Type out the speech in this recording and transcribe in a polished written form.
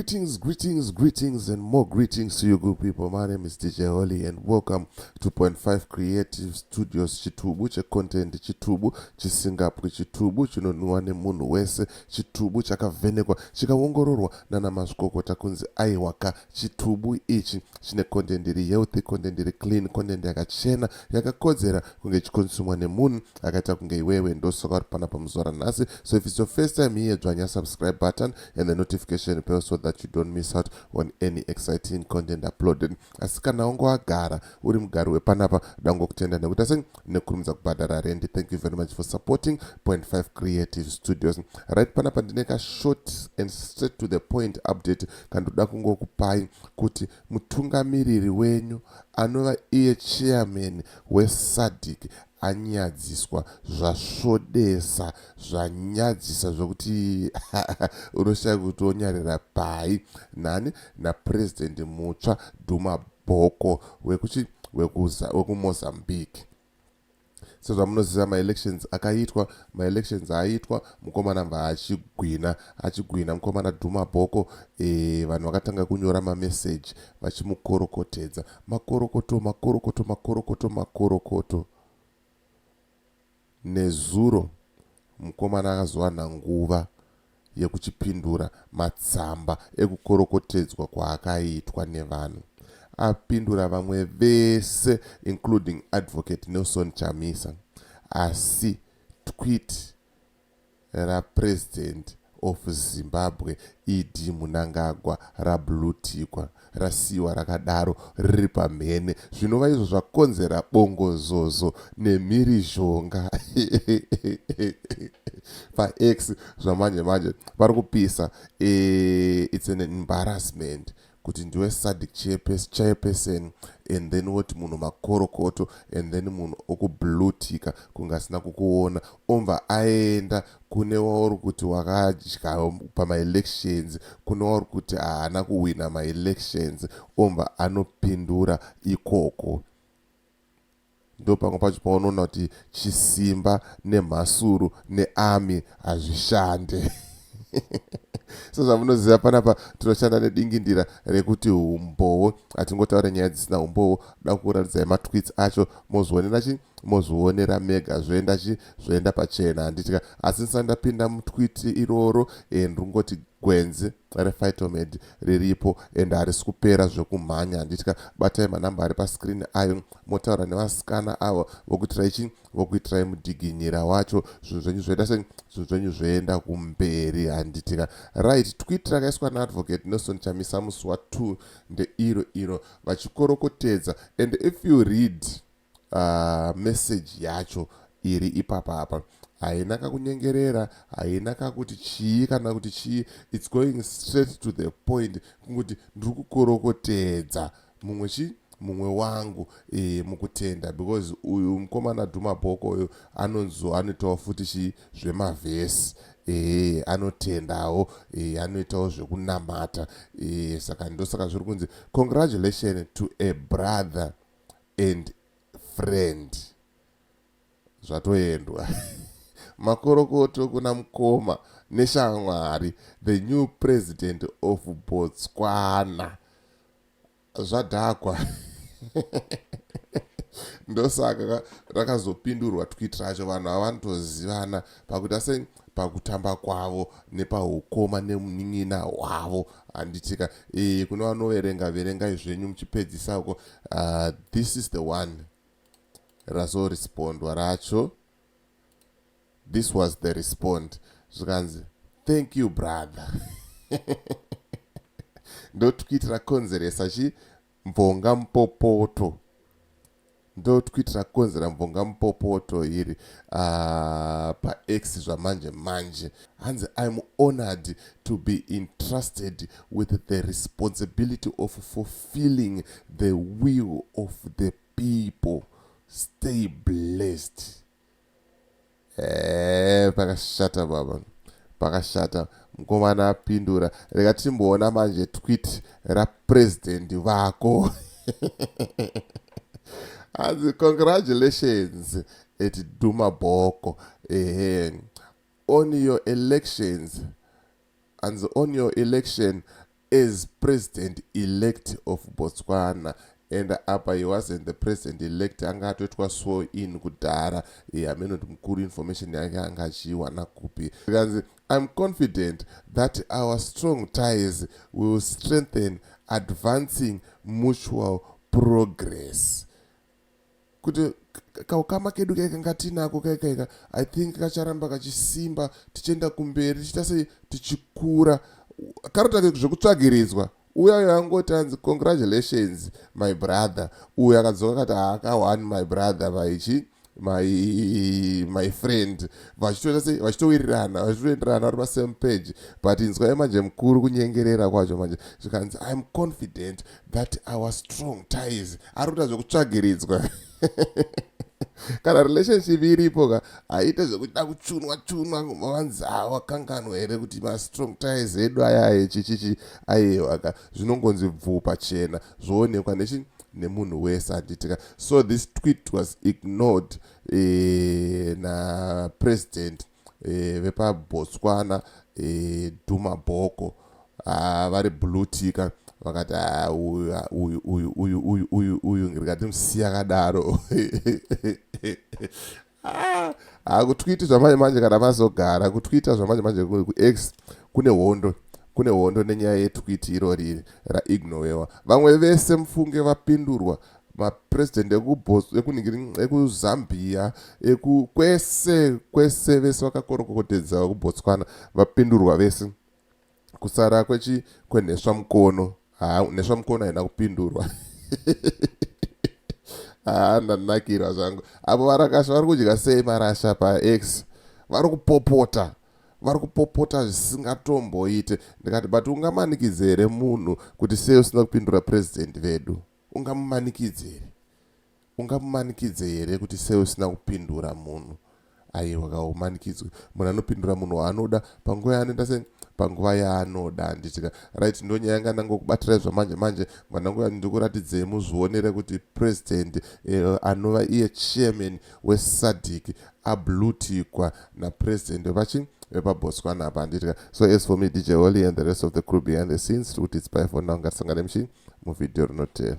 Greetings, greetings, greetings, and more greetings to you good people. My name is DJ Holly and welcome to Point 5 Creative Studios. Chitubu checontent, chitubu chisingapwi, chitubu chinonwiwa nemunhu wese, chitubu chakavhenekwa chikaongororwa nana mazvikokota kunzi aiwaka, chitubu ichi chine content iri healthy, content iri clean, content yakachena, yakakodzera kunge ichikonsumwa nemunhu akaita kunge iwewe. Ndosaka uri panapa muzuva ranhasi. So if it's your first time here, dzvanya subscribe button and the notification bell so that you don't miss out on any exciting content uploaded. Asi kana wange wagara uri mugari wepanapa, dangokutenda nekuti asi nekurumidza kubhadhara rendi. Thank you very much for supporting Point 5 Creative Studios. Right, panapa ndine kashort and straight to the point update kandoda kungokupai kuti mutungamiriri wenyu anova iye chairman weSADC anyadziswa zvasvodesa, zvanyadzisa zvokuti unoshaya kuti onyarira pai nani, napurezidendi mutsva Duma Boko wekuchi wekuMozambique. Sezvamunoziva, maelections akaitwa, maelections aitwa, mukomana mva achigwina, achigwina mukomana Duma Boko. Vanhu vakatanga kunyora mameseji vachimukorokotedza, makorokoto, makorokoto, makorokoto, makorokoto. Nezuro mukomana akazowana nguva yekuchipindura matsamba ekukorokotedzwa kwaakaitwa nevanhu. Apindura vamwe vese, including Advocate Nelson Chamisa, asi tweet raPresident of Zimbabwe ED Mnangagwa rablutikwa, rasiyiwa rakadaro riri pamhene, zvinova izvo zvakonzera bongozozo nemhirizhonga paX. Zvamanje manje vari kupisa. It's an embarrassment kuti ndiwe SADC chairperson and then woti munhu makorokoto and then munhu okublutika kunge asina kukuona, omva aenda kune wauri kuti wakadya pamaelections, kune wauri kuti haana kuwina maelections, omva anopindura ikoko. Ndo pamwe pacho paunoona kuti chisimba nemhasuru nearmy hazvishande. Sezvamunoziva, panapa tinoshanda nedingindira rekuti umbowo, hatingotaura nyaya dzisina umbowo. Da kuratidzai matweets acho, mozvionera chi mozvionera mega, zvoenda chi zvoenda pachena, handitika? Asi ndisati ndapinda mutweet iroro, ndiri gwenzi rePhytomed riripo ende harisi kupera zvekumhanya, handitika? Batai manhamba ari pascreen ayo, motaura nevasikana avo vokuitirai chi vokuitirai mudhiginyira wacho, zvinhu zvenyu zvoenda sei, zvinhu zvenyu zvoenda kumberi, handitika? Right, tweet rakaiswa naAdvocate Nelson Chamisa musi wa2 ndeiro iro vachikorokotedza, and if you read message yacho iri ipapapa, haina kakunyengerera, haina kakuti chii kana kuti chii. It's going straight to the point, kunguti ndiri kukorokotedza mumwe chi mumwe wangu mukutenda, because uyu mukomana Duma Boko uyu anonzi anoitawo futi chi zvemavhesi, anotendawo, anoitawo zvekunamata. Saka ndosaka zviri kunzi congratulation to a brother and friend. Zvatoendwa, makorokoto kuna mukoma neshamwari, the new president of Botswana. Zvadhakwa. Ndosaka rakazopindurwa tweet racho. Vanhu ava vanotozivana pakuita sei, pakutamba kwavo nepaukoma nemunin'ina hwavo, handitika? Kune vanoverenga, verengai zvenyu muchipedzisako. This is the one razorespondwa racho. This was the respond, zvikanzi, "Thank you, brother." Ndotweet rakonzeresa chi mvonga mupopoto, ndotweet rakonzera mvonga mupopoto iri paX zvamanje manje. Hanzi, "I'm honored to be entrusted with the responsibility of fulfilling the will of the people. Stay blessed." Pakashata baba, pakashata. Mukomana apindura. Rega timboona manje tweet rapurezidendi vako. Hanzi, "Congratulations at Duma Boko, ehe, on your elections." Hanzi, "On your election As president elect of Botswana. And apa he wasn't the president elect, anga atoitwa sworn in kudhara. Hameno kuti mukuru information yake anga achiiwana kupi. Zvikanzi, "I'm confident that our strong ties will strengthen, advancing mutual progress." Kuti kaukama kedu kaikanga tinako kaikaika, I think kacharamba kachisimba, tichienda kumberi, tichiita sei, tichikura. Karota zvekutsvagiridzwa. Uya angoti anzi, "Congratulations, my brother." Uyo akadzoka akati, "Haaka one, my brother, maichi my friend." Vachitoita sei, vachitowirirana, vachitoenderana, vari pasame page. But inzwai manje mukuru, kunyengerera kwacho manje. Zvikanzi, "I am confident that our strong ties." Ari kuita zvekutsvagiridzwa. Kana relationship iripo ka, haite zvekuda kuchunwa chunwa. Vanzi, "Wakanganwa here kuti mastrong ties edu aya chichichi?" Aiwa ka, zvinongonzi bvuu pachena, zvoonekwa nechi nemunhu wese, handitika? So this tweet was ignored napresident vepaBotswana, Duma Boko. Vari blue ticker, vakati, "Uyu, uyu, uyu, uyu, uyu, uyu, uyu, ndikatimusiya akadaro." Hakutwiti zvamanje manje. Kana mazogara kutwita zvamanje manje, kuX kune hondo, kune hondo nenyaya yetwiti irori raignowewa. Vamwe vese mufunge vapindurwa, mapurezidendi ekuZambia, kwese kwese, vese vakakorokotedza vekuBotswana vapindurwa vese, kusara kwechi kwenhesva mukono. Mhesva mukono haina kupindurwa. Ha, ndanakirwa zvangu apo. Varakasha vari kudya sei marasha paX? Vari kupopota, vari kupopota zvisingatomboite. Ndikati, but ungamanikidze here munhu kuti sei usina kupindura purezidendi vedu? Ungamumanikidze here? Ungamumanikidze here kuti sei usina kupindura munhu? Aiwa, kaumanikidzwe. Munhu anopindura munhu waanoda panguva yaanoenda sei, panguva yaanoda, handitika? Right, ndonyaya yanga ndangokubatirai zvamanje manje. Mwanangu, ndikuratidzei muzvionere kuti president anova iye chairman weSADC ablutikwa napresident wepachi vepaBotswana apa, handitika? So as for me, DJ Holly, and the rest of the crew behind the scenes, tikuti it's bye for now. Ngatisangane muchi muvhidhiyo rinotevera.